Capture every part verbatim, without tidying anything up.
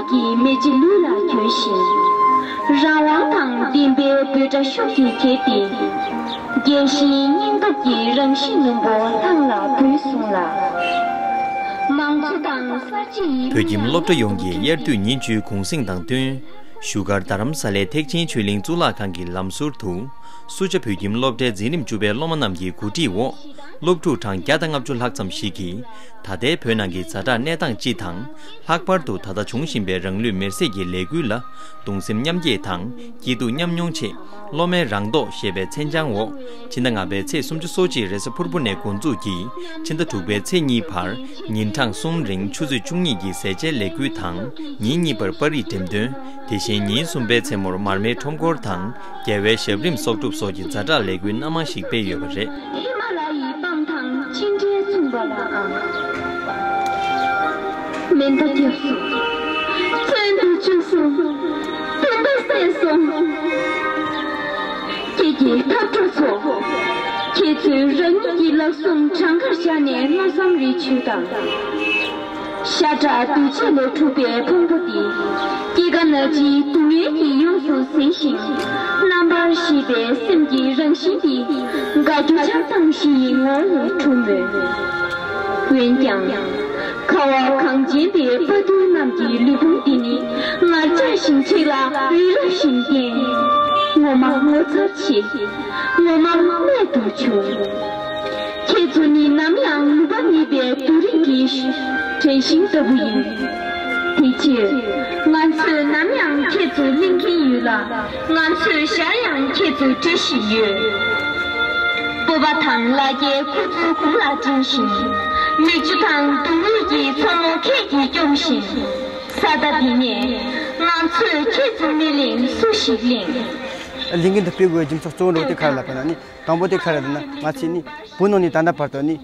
གི་མེ་ལྕེ་ལུས་ལ་གྱོན་ཞིང་། རང་དབང་དང་ལྡན་པའི་འབོད་སྒྲ་ཤུགས་ཀྱིས་གྱེར་ཏེ། རྒྱས་ཤིང་སྙིང་སྟོབས་ཀྱི་རང་བཞིན་ནོར་བུ་ལྷང་ལ་བུད་སོང་ལ། མང་གཙོ་དང་གསར་བརྗེ་ཡི། བོད་ཁྱིམ་སློབ་གྲྭ་ཡོངས་ཀྱི་དབྱར་དུས་ཉིན་བཅུའི་གུང་གསེང་དང་བསྟུན། བཞུགས་སྒར་རྡ་རམ་ས་ལའི་ཐེག་ཆེན་ཆོས་གླིང་གཙུག་ལག་ཁང་གི་ལམ་ཟུར་དུ། སུ་ཇཱ་བོད་ཁྱིམ་སློབ་གྲྭའི་འཛིན་རིམ་བཅུ་པའི་སློབ་མ་རྣམས་ཀྱི་གོ་སྒྲིག་འོག་སློབ་ཕྲུག་གྲངས་བརྒྱ་དང་ལྔ་བཅུ་ལྷག་ཙམ་ཞིག་གིས། ད་ལྟའི་བོད་ནང་གི་ཛ་དྲག་གནས་སྟངས་སྤྱི་དང་། ལྷག་པར་དུ་ད་ལྟ་འབྱུང་བཞིན་པའི་རང་ལུས་མེར་སྲེག་གི་ལས་འགུལ་ལ་གདུང་སེམས་མཉམ་སྐྱེད་དང་སྐྱིད་སྡུག་མཉམ་མྱོང་ཆེད། སློབ་མའི་རང་རྟོགས་ཞེས་པའི་མཚན་བྱང་འོག་ཕྱི་ཟླ་ལྔ་པའི་ཚེས་སུམ་ཅུ་སོ་གཅིག་རེས་གཟའ་ཕུར་བུ་ནས་འགོ་འཛུགས་ཀྱིས་ཕྱི་ཟླ་དྲུག་པའི་ཚེས་གཉིས་བར་ཉིན་གྲངས་གསུམ་རིང་ཆུ་ཚོད་བཅུ་གཉིས་ཀྱི་ཟས་བཅད་ལས་འགུལ་དང་ཉིན་གཉིས་པར་པར་རིས་འགྲེམས་སྟོན། དེ་བཞིན་ཉིན་གསུམ་པའི་མཚན་མོར་མར་མེའི་ཁྲོམ་སྐོར་དང་རྒྱལ་བའི་ཞབས་རིམ་གསོག་སྒྲུབ་སོགས་ཀྱི་ཛ་དྲག་ལས་འགུལ་སྣ་མང་ཞིག་སྤེལ་ཡོད་པ་རེད། ཧི་མ་ལ་ཡའི་སྤང་ཐང་ཅི་འདྲའི་མཚུངས་པ་ལ་ཨང་། མེ་མདའ་བརྒྱབ་སོང་། མཚོན་དུ་བཅུག་སོང་། སྤུན་ཟླ་བསད་སོང་། ཁྱེད་ཀྱི་འཐབ་གྲོགས་ཚོ། ཁྱེད་ཚོས་རང་ཉིད་ཀྱི་ལག་ཟུང་བྲང་ཁར་བཞག་ནས་མནོ་བསམ་རེ་བྱོས་དང་། ཤ་ཁྲག་འདུ་བྱེད་ལས་གྲུབ་པའི་ཕུང་པོ་འདི། སྐྱེ་རྒ་ན་འཆིའི་སྡུག་བསྔལ་གྱིས་ཡོངས་སུ་ཟིན་ཞིང་། རྣམ་པར་ཤེས་པའི་སེམས་ཀྱི་རང་བཞིན་འདི། དགའ་སྐྱོ་ཆགས་སྡང་བཞི་ཡི་ངོ་བོ་ལས་གྲུབ་མོད། འོན་ཀྱང་། ཁ་བ་གངས་ཅན་པའི་དཔའ་རྟུལ་རྣམས་ཀྱི་ལུས་ཕུང་འདི་ནི། ངར་ལྕགས་ཤིང་མཁྲེགས་ལ་རི་རབ་བཞིན་བརྟན། ངོ་མ་ངོ་མཚར་ཆེ། ངོ་མ་རྨད་དུ་བྱུང་། ཁྱེད་ཚོ་ནི་ནམ་ཡང་ནུབ་པ་མེད་པའི་རྡོ་རིང་གི་དྲན་ཤིང་ལྟ་བུ་ཡིན། དེ་ཕྱིར། ང་ཚོས་ནམ་ཡང་ཁྱེད་ཚོ་གླེང་གིན་ཡོད་ལ། ང་ཚོས་གཞར་ཡང་ཁྱེད་ཚོ་འདྲི་བཞིན་ཡོད། སྤོབས་པ་དང་ལ་རྒྱའི་ཁུ་ཚུར་དགུང་ལ་བསྒྲེངས་ཤིང་། མིག་ཆུ་དང་སྡུག་བསྔལ་གྱི་མཚོ་མོ་ཁད་ཀྱིས་སྐྱོམ་ཞིང་། ས་མཐའ་འདི་ནས་ང་ཚོས་ཁྱེད་ཚོ་མི་གླེང་སུ་ཞིག་གླེང་། ལས་འགུལ་འདི་སྤེལ་དགོས་རྒྱུ་མཚན་གཙོ་བོ་འདྲ་བོ་དེ་ག་རེ་ལབ་པ་ན་ནི། དང་པོ་དེ་ག་རེ་ལབ་ན་ང་ཚོས་ནི་བོད་ནང་ནས་ད་ལྟ་བར་དུ་ནི།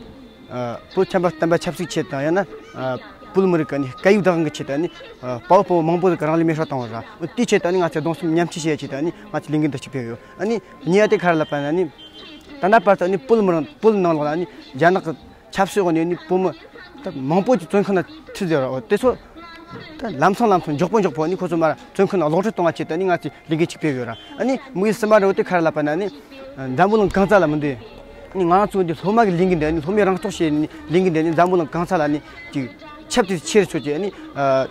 ཨ། བོད་ཆབ་སྲིད་བསྟན་པ་ཆབ་སྲིད་ཆེད་དང་ཡང་ན། ཨ། བོད་མི་རིགས་ཀྱི་ནི་སྐད་ཡིག་བདག་དབང་གི་ཆེད་དུ་ནི། ཨ། དཔའ་བོ་དཔའ་མོ་མང་པོ་ཟིག་གིས་རང་ལུས་མེར་སྲེག་བཏང་བ་ར། དེའི་ཆེད་དུ་ནི་ང་ཚོས་གདུང་སེམས་མཉམ་སྐྱེད་བྱེད་ཡ་ཆེད་དུ་ནི་ང་ཚོས་ལས་འགུལ་འདི་ཞིག་སྤེལ་ཡོད། ཨ་ནི་གཉིས་པ་དེ་ག་རེ་ལབ་པ་ན་ནི། ད་ལྟ་བར་དུ་ནི་བོད་མི་རིགས་བོད་ནང་ལོགས་ལ་ནི་རྒྱ་ནག་གི་ཆབ་སྲིད་འོག་ནས་ནི་བོད་མི་ད་མང་པོ་ཅིག་བཙོན་ཁང་ནང་ཁྲིད་ཟེར་བ་དེ་ཚོ། ད་ལམ་སང་ལམ་སང་མགྱོགས་པོ་མགྱོགས་པོ་ནི་ཁོ་ཚོ་མར་བཙོན་ཁང་ནང་གློད་བཀྲོལ་གཏོང་བ་ཆེད་དུ་ནི་ང་ཚོས་ལས་འགུལ་ཅིག་སྤེལ་ཡོད་ར། ཨ་ནི་དམིགས་ཡུལ་གསུམ་པ་འདྲ་བོ་དེ་ག་རེ་ལབ་པ་ན་ནི། འཛམ་བུ་གླིང་གང་ས་ལ་མི་འདུག་ཨ་ནི་ང་ཚོ་འདི་སློབ་མ་གི་ལས་འགུལ་འདི་ནི་སློབ་མའི་རང་རྟོགས་ཞེས་ནི་ལས་འགུལ་འདི་ནི་འཛམ་བུ་གླིང་གང་ས་ལ་ནི་ཅིག་ཁྱབ་གདལ་ཆེ་རུ་ཆོག་ཅིག་ཨ་ནི། ཨ།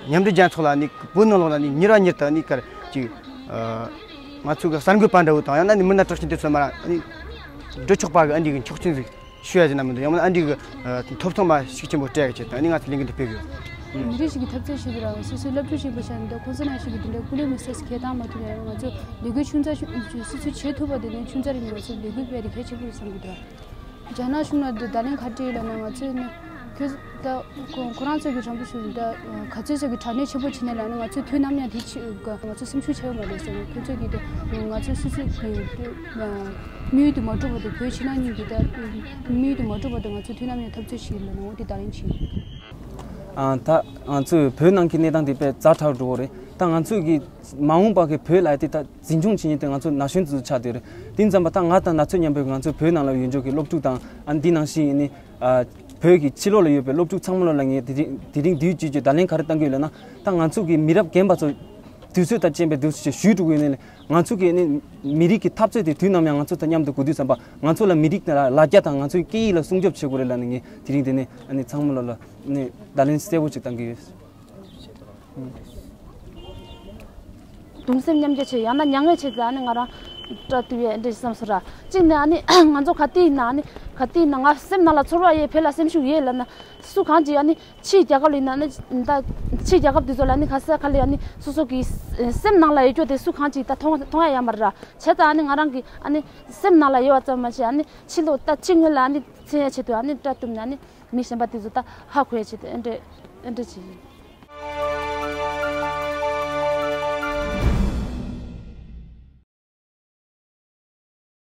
མཉམ་འབྲེལ་རྒྱལ་ཚོགས་ལ་ནི་བོད་ནང་ལོགས་ལ་ནི་མྱུར་བ་མྱུར་དུ་ནི་གར་ཅིག་ཨ། ང་ཚོ་གི་གསར་འགོད་པ་འདྲ་བོ་དང་ཡང་ན་ནི་མི་སྣ་གྲགས་ཅན་དེ་ཚོ་མར་ཨ་ནི་འགྲོ་ཆོག་པ་གི་ཨ་འདི་གི་ཆོག་མཆན་ཟིག་ཞུ་ཡ་ཟེར་ན་མི་འདུག་ཡང་ན་ཨ་འདི་གི་ཐོབ་ཐང་མ་ཤུགས་ཆེན་པོ་སྤྲད་ཡ་ཆེད་དུ་ནི་ང་ཚོ་ལས་འགུལ་འདི་སྤེལ་དགོས། མི་རིགས་ཤིག་གི་འཐབ་རྩོད་བྱེད་པའི་རང་སོ་སོའི་སློབ་ཕྲུག་ཞིག་པ་ཤར་འདི་ཁོང་ཚོ་ནང་ཞིག་གི་འདི་འདྲ་སྐུ་ལས་མི་སེར་ཁེ་བཏང་མ་ཐུབ་ཡ་ང་ཚོ་ལས་འགུལ་ཆུང་ཙག་ཆུང་སོ་སོ་བྱེད་ཐུབ་པ་དེ་ནི་ཆུང་ཙག་རེད། ང་ཚོ་ལས་འགུལ་སྤེལ་དེ་གལ་ཆེན་པོ་རེད་བསམ་གི་འདུག་རྒྱ་ནག་གཞུང་ལ་འདི་བརྡ་ལན་ག་རེ་ཡོད་ལབ་ན་ང་ཚོས་ནི་ཁོ་ད་ཁོ་ཁོ་རང་ཚོ་གི་དྲང་པོ་ཞུ་ད་ག་ཚོད་ཚོད་ཀྱི་དྲག་གནོན་ཆེན་པོ་བྱེད་ནས་ལབ་ན་ང་ཚོས་དུས་ནམ་ཡང་དེ་ཆེ་ང་ཚོ་སེམས་ཤུགས་ཆེ་བ་མ་རེད་ཟེར་ནས་ཁོ་ཚོས་ཀྱི་དེ་ང་ཚོ་སོ་སོ་གི་དམིགས་ཡུལ་དུ་མ་འགྲུབ་བར་དུ་བོད་ཕྱི་ནང་གཉིས་ཀྱི་ད་དམིགས་ཡུལ་དུ་མ་འགྲུབ་བར་དུ་ང་ཚོས་དུས་ནམ་ཡང་འཐབ་རྩོད་བྱེད་ལབ་ནས་འོ་དེ་བརྡ་ལན་བྱེད། ཨ། ད་ང་ཚོས་བོད་ནང་གི་གནས་སྟངས་དེ་དཔེ་ཛ་དྲག་འགྲོ་གི་རེད། ད་ང་ཚོས་ཀྱི་མ་འོངས་པ་གི་བོད་ལ་དེ་ད་འཛིན་སྐྱོང་བྱེད་མཁན་དེ་ང་ཚོ་ན་གཞོན་ཚོ་ཆགས་བསྡད་རེད། དེ་ཙམ་པ་ད་ང་དང་ན་ཚོད་མཉམ་པའི་ང་ཚོ་བོད་ནང་ལ་ཡོད་འཇོག་གི་སློབ་ཕྲུག་དང་ཨ་འདི་ནང་བཞིན་ཡིན་ནི་ཨ་བོད་ཀྱི་ཕྱི་ལོགས་ལ་ཡོད་པའི་སློབ་ཕྲུག་ཚང་མ་ལོ་ལ་ངས་དེ་རིང་དེ་རིང་དུས་ཀྱི་བརྡ་ལན་ག་རེ་བཏང་གི་ཡོད་ལབ་ན། ད་ང་ཚོ་གི་མི་རབས་རྒན་པ་ཚོ་དུས་ཚོད་དང་རྐྱེན་པས་འདུག་སེ་བཞུད་འགྲོ་གི་ཡོད་ནི་ལས་ང་ཚོ་གི་ནི་མི་རིགས་ཀྱི་འཐབ་རྩོད་དེ་དུས་ནམ་ཡང་ང་ཚོ་དང་མཉམ་དུ་དགོས་དུས་ཙམ་པ་ང་ཚོ་ལ་མི་རིགས་ལ་ལ་རྒྱ་དང་ང་ཚོའི་སྐད་ཡིག་ལ་སྲུང་སྐྱོབ་བྱེད་དགོས་རེད་ལབ་ནི་ངས་དེ་རིང་དེ་ནས་ཨ་ནི་ཚང་མ་ལོ་ལ་ནི་བརྡ་ལན་གསལ་པོ་ཅིག་བཏང་གི་ཡོད། གདུང་སེམས་མཉམ་སྐྱེད་བྱེད་ཡང་ན་མྱ་ངན་བྱེད་ཙང་ཨ་ནི་ང་རང་སྐྲ་བཏུབ་ཡས་འདྲ་བསམ་སོང་ར། གཅིག་ནས་ཨ་ནི་ང་ཚོ་ག་དུས་ཡིན་ན་ཨ་ནི་ག་དུས་ཡིན་ན་ང་སེམས་ནང་ལ་ཚོར་བ་ཡོད་བོད་ལ་སེམས་ཤུགས་ཡོད་ལབ་ན་སུ་གང་ཅིག་ཨ་ནི་ཕྱིའི་རྒྱལ་ཁབ་ལ་ཡིན་ན་ཨ་ནི་ད་ཕྱིའི་རྒྱལ་ཁབ་དེ་ཚོ་ལ་ཨ་ནི་ག་ས་ག་ལ་ཨ་ནི་སོ་སོ་གི་སེམས་ནང་ལ་ཡོད་རྒྱུ་དེ་སུ་གང་ཅིག་ད་མཐོང་མཐོང་ཡ་ཡོད་མ་རེད་ར། བྱས་ཙང་ཨ་ནི་ང་རང་གི་ཨ་ནི་སེམས་ནང་ལ་ཡོད་པ་ཙམ་མ་ཟད་ཨ་ནི་ཕྱི་ལོགས་ད་ཕྱི་ངོས་ལ་ཨ་ནི་མཚོན་ཡ་ཆེད་དུ་ཨ་ནི་སྐྲ་བཏུབ་ནས་ཨ་ནི་མི་གཞན་པ་དེ་ཚོ་ད་ཧ་གོ་ཡ་ཆེད་དུ་ཨེ་འདྲ་ཨེ་འདྲ་ཅིག་ཡིན།